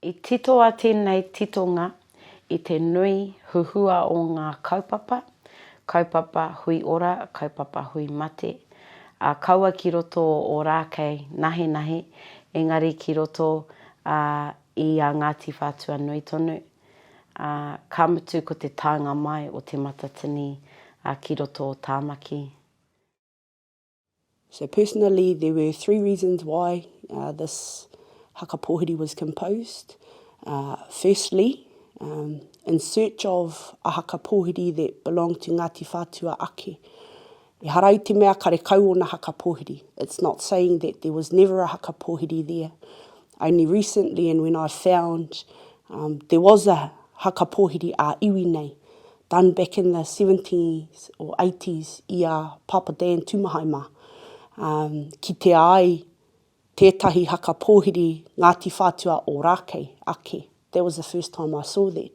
I titoa tēnei titonga i te nui huhua o ngā kaupapa, kaupapa hui ora, kaupapa hui mate, ā, kaua ki roto o Ōrākei nahenahe, engari ki roto ā, i a Ngāti Whātua nui tonu, ā, ka mutu ko te taenga mai o Te Matatini ā, ki roto o Tāmaki. So personally there were three reasons why uh, this haka pōhiri was composed. Uh, firstly, um, in search of a haka pōhiri that belonged to Ngāti Whātua ake. Ehara i te mea karekau ōna haka pōhiri. It's not saying that there was never a haka pōhiri there. Only recently and when I found um, there was a haka pōhiri a iwi nei, done back in the 70s or 80s i a Papa Dan Tumahai mā, um, kitea ai tētahi haka pōhiri Ngāti Whātua Ōrākei ake. That was the first time I saw that.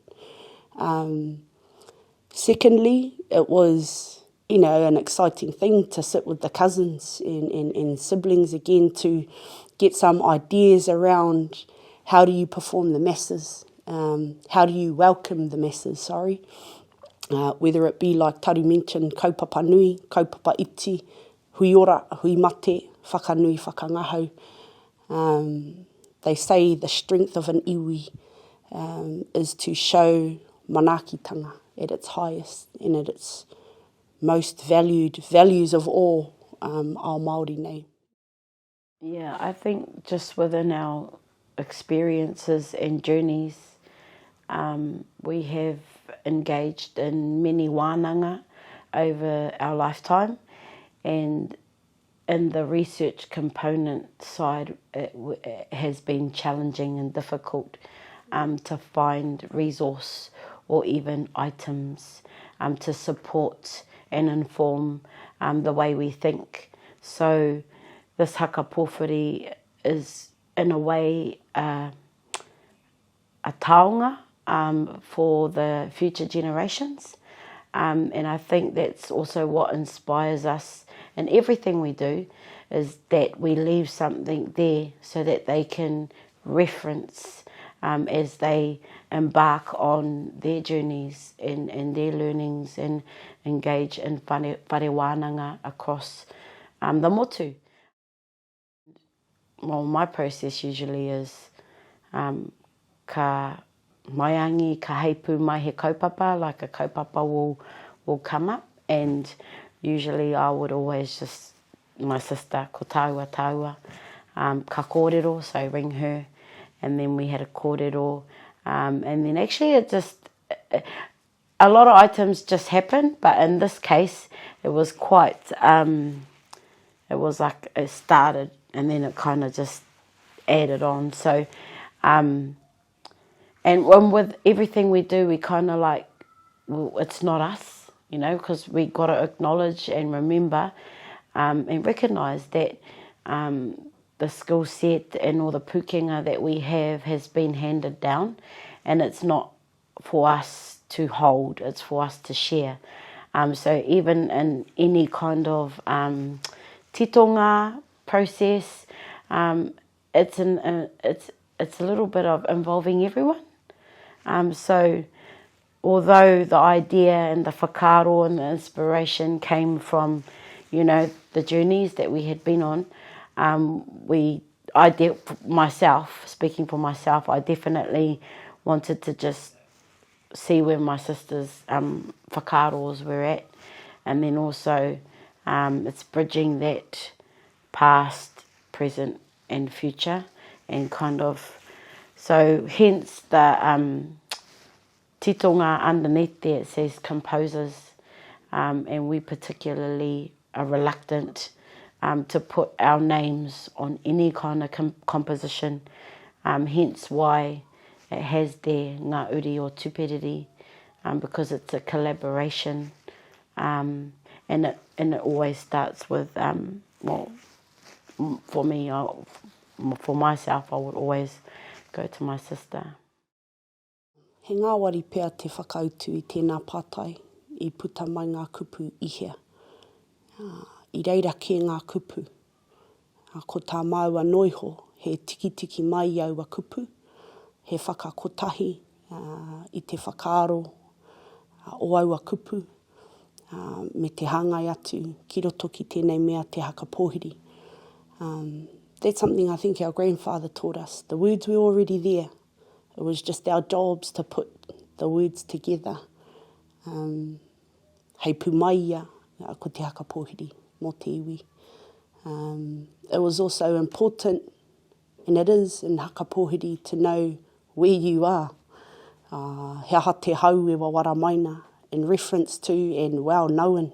Um, secondly, it was you know, an exciting thing to sit with the cousins and, and, and siblings again to get some ideas around how do you perform the masses, um, how do you welcome the masses, sorry. Uh, whether it be like Taru mentioned, kaupapa nui, kaupapa iti, hui ora, hui mate, whakanui, whakangahau. Um, they say the strength of an iwi um, is to show manaakitanga at its highest and at its most valued values of all um, ao Māori nei. Yeah, I think just within our experiences and journeys, um, we have engaged in many wānanga over our lifetime and in the research component side, it, it has been challenging and difficult um, to find resource or even items um, to support and inform um, the way we think. So this haka pōwhiri is in a way uh, a taonga um, for the future generations. Um, and I think that's also what inspires us in everything we do is that we leave something there so that they can reference um, as they embark on their journeys and, and their learnings and engage in whare, whare wānanga across um, the motu. Well, my process usually is um, ka maiangi, ka heipu mai he kaupapa, like a kaupapa will, will come up and usually I would always just, my sister, ko tāua tāua, um, ka kōrero, so ring her, and then we had a kōrero, um, and then actually it just, a lot of items just happen, but in this case, it was quite, um, it was like it started and then it kind of just added on. So, um, and when with everything we do, we kind of like, well, it's not us, you know, because we got to acknowledge and remember um, and recognise that um, the skill set and all the pukenga that we have has been handed down and it's not for us to hold, it's for us to share. Um, so even in any kind of um, titonga process, um, it's, an, uh, it's, it's a little bit of involving everyone. Um, so although the idea and the whakaaro and the inspiration came from, you know, the journeys that we had been on, um, we I de- myself, speaking for myself, I definitely wanted to just see where my sister's um, whakaaros were at. And then also um, it's bridging that past, present and future and kind of, so hence the um, titonga underneath there, it says composers um, and we particularly are reluctant um, to put our names on any kind of com composition, um, hence why it has there Ngā Uri o Tuperiri, um, because it's a collaboration um, and, it, and it always starts with, um, well, for me, I, for myself, I would always go to my sister. He ngāwari pea te whakautu i tēnā pātai, i puta mai ngā kupu i hea? I reira kē ngā kupu. Ko tā māua noa iho, he tikitiki mai i aua kupu. He whakakotahi i te whakaaro o aua kupu me te hāngai atu ki roto ki tēnei mea te haka pōhiri. That's something I think our grandfather taught us. The words were already there. It was just our jobs to put the words together. Um, hei pū mai ia ko te haka pōhiri mō te iwi. Um, it was also important And it is in haka pōhiri to know where you are. Uh, he aha te hau e wawara mai na, in reference to and well known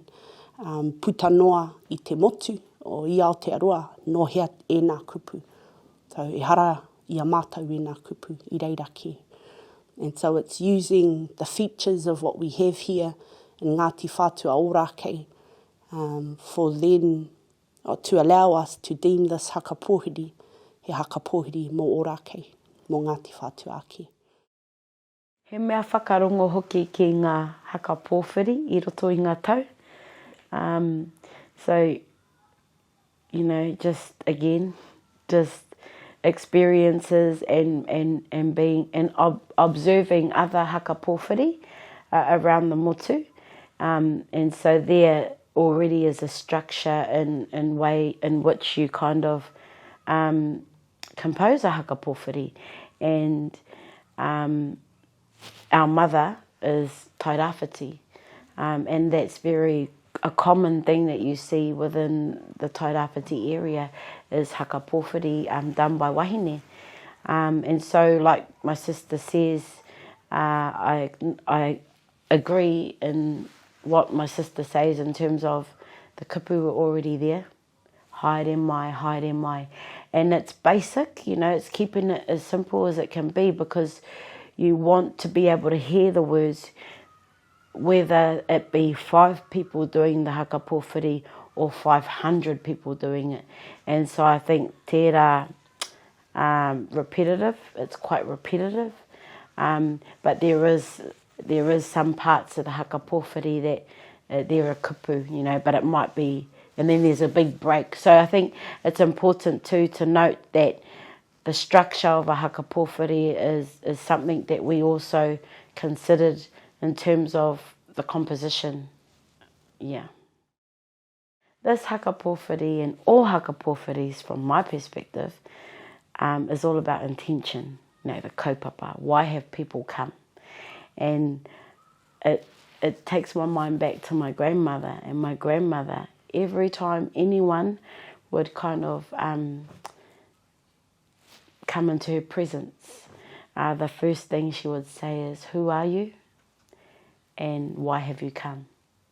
um, puta noa i te motu o i Aotearoa, nō hea ēnā kupu. So, ehara i a mātou ēnā kupu, i reira kē. And so it's using the features of what we have here in Ngāti Whātua Ōrākei um, for then To allow us to deem this haka pōhiri he haka pōhiri mō Ōrākei, mō Ngāti Whātua ake. He mea whakarongo hoki ki ngā haka pōwhiri i roto i ngā tau. Um, so, you know, just again, just experiences and, and, and being and ob observing other haka pōwhiri uh, around the motu. Um, and so there already is a structure in, in way in which you kind of um, compose a haka pōwhiri. And um, our mother is Tairāwhiti, um, and that's very a common thing that you see within the Tairāwhiti area is haka pōwhiri um, done by wahine. Um, and so, like my sister says, uh, I, I agree in what my sister says in terms of the kupu were already there. Haere mai, haere mai. And it's basic, you know, it's keeping it as simple as it can be because you want to be able to hear the words, whether it be five people doing the haka pōwhiri or 500 people doing it. And so I think tērā um, repetitive, it's quite repetitive, um, but there is there is some parts of the haka pōwhiri that uh, there are kupu, you know, but it might be, and then there's a big break. So I think it's important too to note that the structure of a haka pōwhiri is, is something that we also considered in terms of the composition. Yeah. This haka pōwhiri and all haka pōwhiris from my perspective um, is all about intention, you know, the kaupapa. Why have people come? And it, it takes my mind back to my grandmother and my grandmother. Every time anyone would kind of um, come into her presence, uh, the first thing she would say is, Who are you? And why have you come?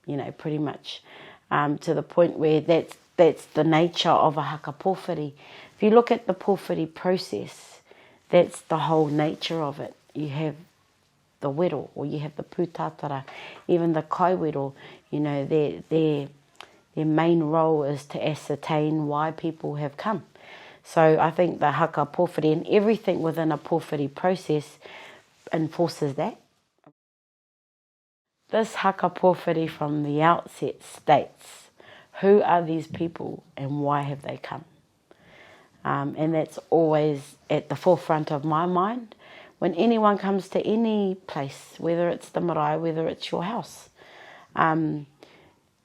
You know, pretty much um, to the point where that's, that's the nature of a haka pōwhiri. If you look at the pōwhiri process, that's the whole nature of it. You have the wero or you have the pūtātara, even the kaiwero, you know, their, their, their main role is to ascertain why people have come. So I think the haka pōwhiri and everything within a pōwhiri process enforces that. This haka pōwhiri from the outset states who are these people and why have they come? Um, and that's always at the forefront of my mind when anyone comes to any place, whether it's the marae, whether it's your house. Um,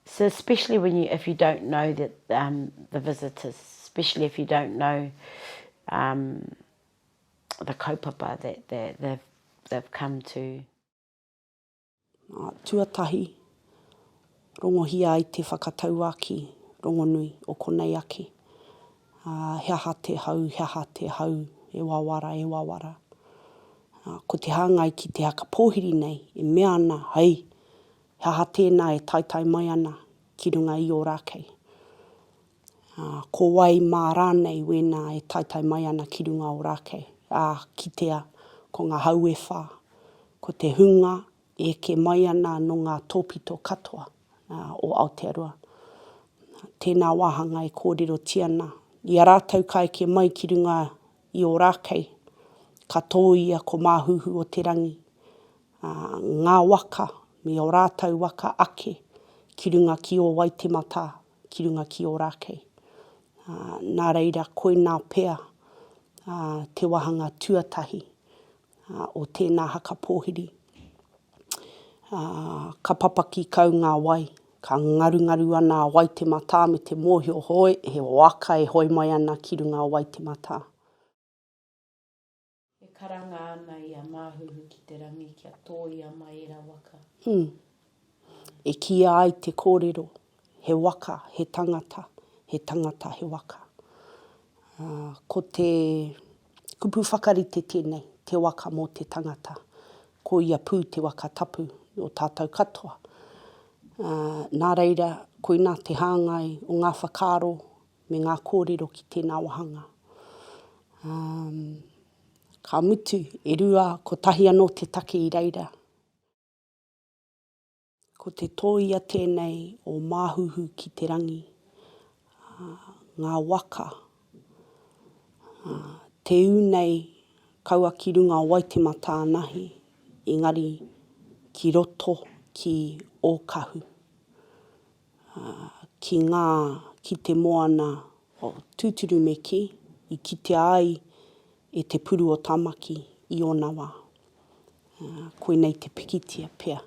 so especially when you, if you don't know that um, the visitors, especially if you don't know um, the kaupapa that, that they've, they've come to. Tuatahi, rongohia ai te whakatauākī rongonui o konei ake, ā, he aha te hau, he aha te hau, e wawara, e wawara. Ā, ko te hāngai ki te haka pōhiri nei, e mea ana, hei, he aha tēnā e taetae mai ana ki runga i Ōrākei? Ā, ko wai mā rānei wēnā e taetae mai ana ki runga o Rākei? Ā, kitea, ko ngā hau e whā, ko te hunga e eke mai ana nō ngā tōpito katoa o Aotearoa. Tēnā wāhanga e kōrerotia ana. I a rātou ka eke mai ki runga i Ōrākei, ka tōia ko Māhuhu o te Rangi, ā, ngā waka me ō rātou waka ake ki runga ki ō Waitematā, ki runga ki Ōrākei. Ā, nā reira, koinā pea, ā, te wāhanga tuatahi. o tēnā haka pōhiri. Ka papaki kau ngā wai, ka ngarungaru ana a Waitematā me te mōhio hoi, he waka e hoe mai ana ki runga o Waitematā. E karanga ana i a Māhuhu ki te rangi kia tōia mai era waka. Mm. E kīia ai te kōrero, he waka, he tangata, he tangata, he waka. Ā, ko te kupu whakarite tēnei, te waka mō te tangata. Ko ia pū te waka tapu o tātou katoa. Ā, nā reira, koinā te hāngai o ngā whakaaro me ngā kōrero ki tēnā wāhanga. Ā, ka mutu, e rua, kotahi anō te take i reira. Ko te tōia tēnei o Māhuhu ki te rangi, ngā waka, te ū nei kaua ki runga o Waitematā anahe, engari ki roto ki Ōkahu, ki ngā, ki te moana o Tūturu me kī, i kitea ai e te puru o Tamaki i ōna wā. Koinei te pikitia pea.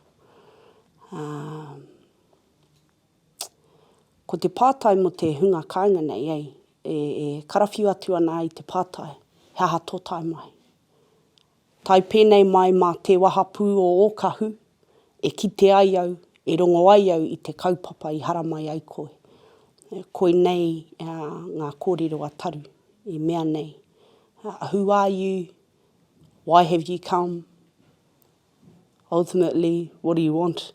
Ko te pātai mō te hunga kāinga nei, ei, e, e karawhiu atu ana ai te pātai, he aha tō tae mai? Tae pēnei mai mā te wahapū o Ōkahu, e kite ai au, e rongo ai au i te kaupapa i haramai ai koe. Koinei ngā kōrero a Taru i mea nei, Who are you? Why have you come? Ultimately, what do you want?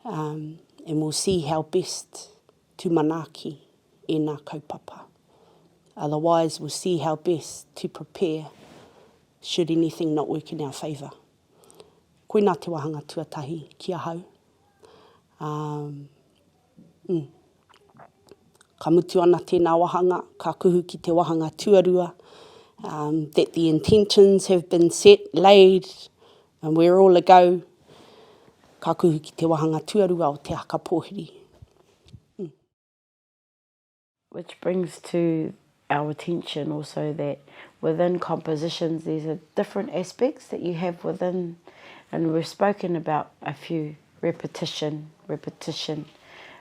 Um, and we'll see how best to manaaki ēnā kaupapa. Otherwise, we'll see how best to prepare should anything not work in our favour. Koinā te wāhanga tuatahi ki ahau. Um, mm. Ka mutu ana tēnā wāhanga, ka kuhu ki te wāhanga tuarua, um, that the intentions have been set, laid, and we're all a go. Ka kuhu ki te wāhanga tuarua o te haka pōhiri. Mm. Which brings to our attention also that within compositions there's a different aspects that you have within and we've spoken about a few repetition repetition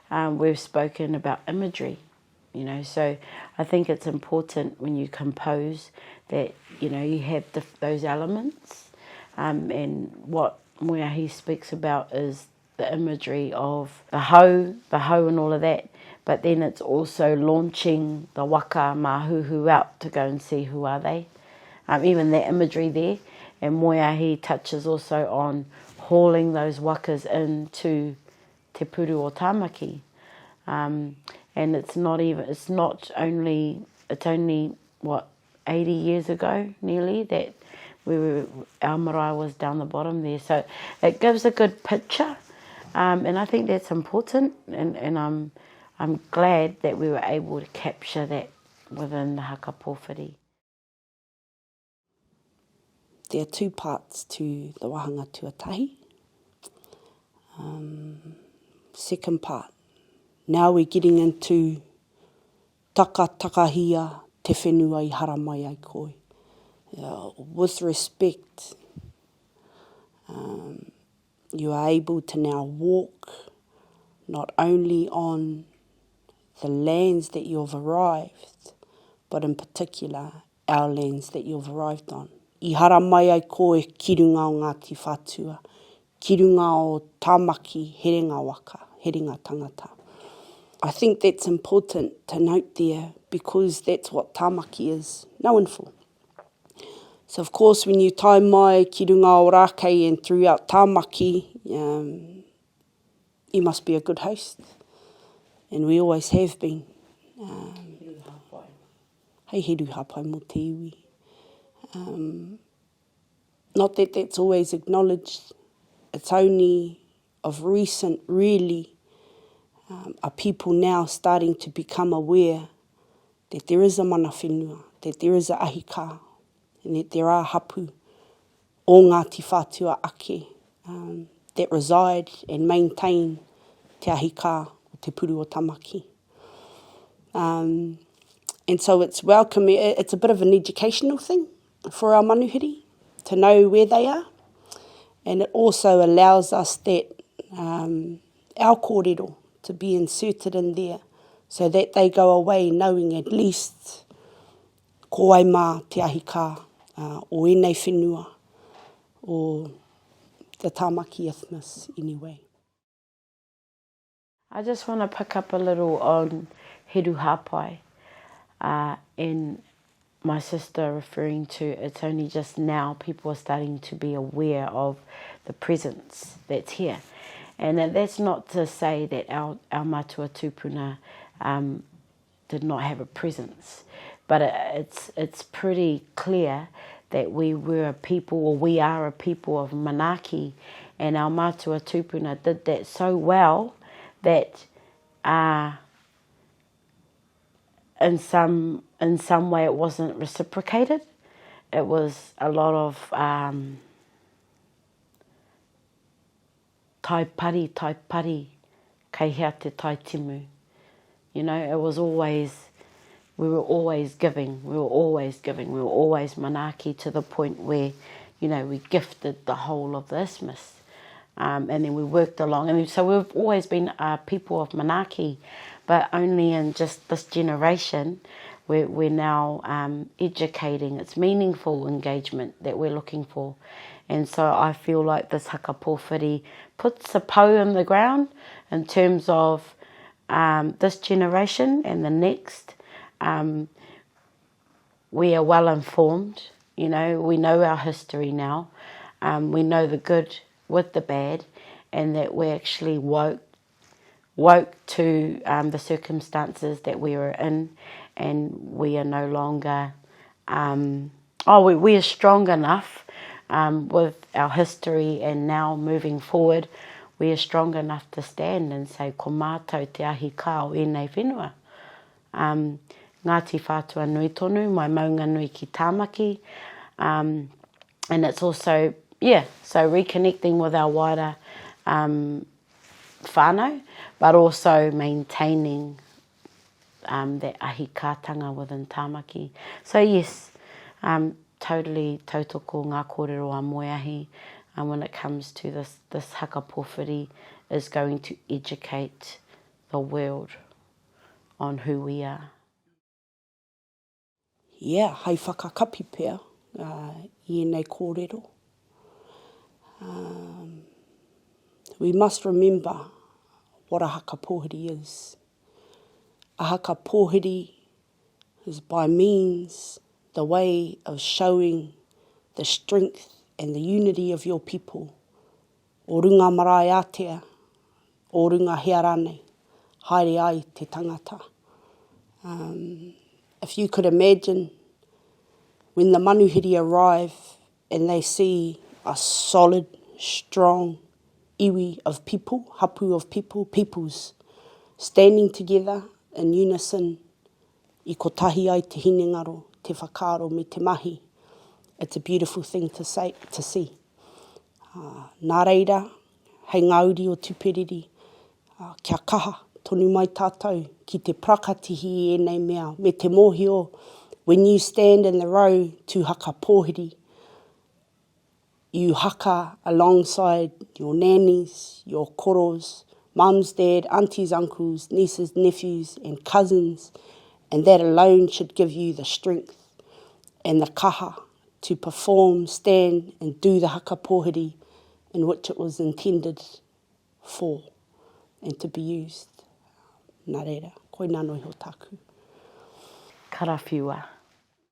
um, we've spoken about imagery you know so I think it's important when you compose that you know you have the, those elements um, and what Moeahi speaks about is the imagery of the hau, the hau and all of that, but then it's also launching the waka mahuhu out to go and see who are they. Um, even that imagery there. And Moeahi touches also on hauling those wakas into Te Puru o Tāmaki. Um, and it's not even, it's not only, it's only, what, 80 years ago nearly that we were, our marae was down the bottom there. So it gives a good picture um, and I think that's important and, and I'm, I'm glad that we were able to capture that within the haka pōwhiri. There are two parts to the wāhanga tuatahi. Um, second part, now we're getting into Takatakahia te whenua i haramai ai koe. With respect, um, you are able to now walk not only on the lands that you've arrived, but in particular our lands that you've arrived on. I haramai ai koe ki runga o Ngāti Whātua, ki runga o Tāmaki herenga waka, herenga tangata. I think that's important to note there because that's what Tāmaki is known for. So of course when you tae mai ki runga o Rākei and throughout Tāmaki, um, you must be a good host. And we always have been. Um, hei heru hāpai mō te iwi. Um, Not that that's always acknowledged, it's only of recent really um, are people now starting to become aware that there is a mana whenua, that there is a ahi kā, and that there are hapu o Ngāti Whātua ake um, that reside and maintain te ahi kā o Te Puru o Tamaki. Um, and so it's welcome, it's a bit of an educational thing for our manuhiri. to know where they are and it also allows us that um, our kōrero to be inserted in there so that they go away knowing at least ko wai mā te ahi kā uh, o ēnei whenua o the Tāmaki Isthmus anyway. I just want to pick up a little on Heru Hāpai uh, and my sister referring to it's only just now people are starting to be aware of the presence that's here. And that's not to say that our, our matua tupuna um, did not have a presence, but it, it's, it's pretty clear that we were a people, or we are a people of manaaki, and our matua tupuna did that so well that uh, in some in some way it wasn't reciprocated. It was a lot of um, Tai pari, tai pari, kei hea te tai timu. You know, it was always, we were always giving, we were always giving, we were always manaaki to the point where, you know, we gifted the whole of the isthmus. Um, and then we worked along. And so we've always been uh, people of manaaki, but only in just this generation we're, we're now um, educating. It's meaningful engagement that we're looking for. And so I feel like this haka pōwhiri puts a pou in the ground in terms of um, this generation and the next. Um, we are well informed, you know, we know our history now. Um, we know the good with the bad, and that we're actually woke woke to um, the circumstances that we were in, and we are no longer um, oh, we, we are strong enough um, with our history and now moving forward, we are strong enough to stand and say, ko mātou te ahi kā o ēnei whenua. Um, Ngāti Whātua nui tonu, mai Maunganui ki Tāmaki. Um, and it's also, yeah, so reconnecting with our wider um, whānau, but also maintaining um, that ahi kātanga within Tāmaki. So yes, um, totally tautoko ngā kōrero a Moeahi um, when it comes to this, this haka pōwhiri is going to educate the world on who we are. Yeah, hai whakakapi pea i ēnei kōrero. Um, we must remember what a haka pōhiri is. A haka pōhiri is by means the way of showing the strength and the unity of your people o runga marae ātea, o runga hea rānei, haere ai te tangata. Um, if you could imagine when the manuhiri arrive and they see a solid, strong iwi of people, hapu of people, peoples, standing together in unison, i kotahi ai te hinengaro, te whakaaro me te mahi, it's a beautiful thing to, say, to see. Nā reira, hei ngā uri o Tuperiri, kia kaha tonu mai tātou ki te parakatihi i ēnei mea, me te mōhio, when you stand in the row to haka pōhiri, you haka alongside your nannies, your koros, mums, dad, aunties, uncles, nieces, nephews and cousins, and that alone should give you the strength and the kaha to perform, stand and do the haka pōhiri in which it was intended for and to be used. Nā reira, koinā noa iho tāku. Karawhiua.